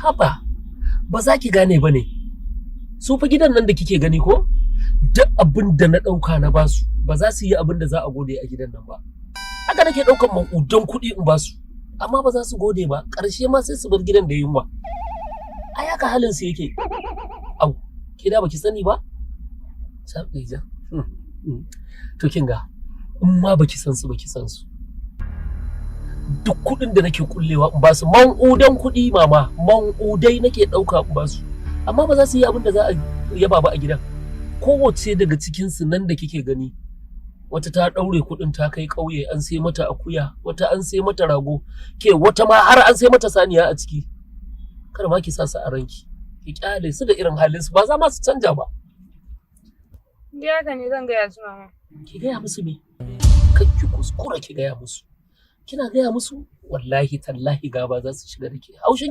Haba, ba za ki gane ba ne. Su fa gidan nan da kike gani ko? Duk abin da na ɗauka na basu, ba za su yi abin da za a gode a gidan nan ba. Haka nake ɗaukan maƙudan kuɗi in basu, amma ba za su gode ba, ƙarshe ma sai su bar gidan da yunwa. Ai haka halin su yake. Au, ke da baki sani ba? Sabija. To kin ga, in ma baki san su, baki san su. Duk kuɗin da nake kullewa in basu, man'udan kuɗi mama, man'udai nake ɗauka in basu. Amma ba za su yi abin da za a yaba ba a gidan. Kowace daga cikin su nan da kike gani, wata ta ɗaure kuɗin ta kai ƙauye an sai mata akuya, wata an sai mata rago, ke wata ma har an sai mata saniya a ciki. Kar ma ki sa su a ranki. Ki kyale su da irin halin su, ba za ma su canja ba. Ni haka ne, zan gaya su, mama. Ki gaya musu me? Kar ki kuskura ki gaya musu. Kina gaya musu, wallahi tallahi gaba za su shiga da ke. Haushin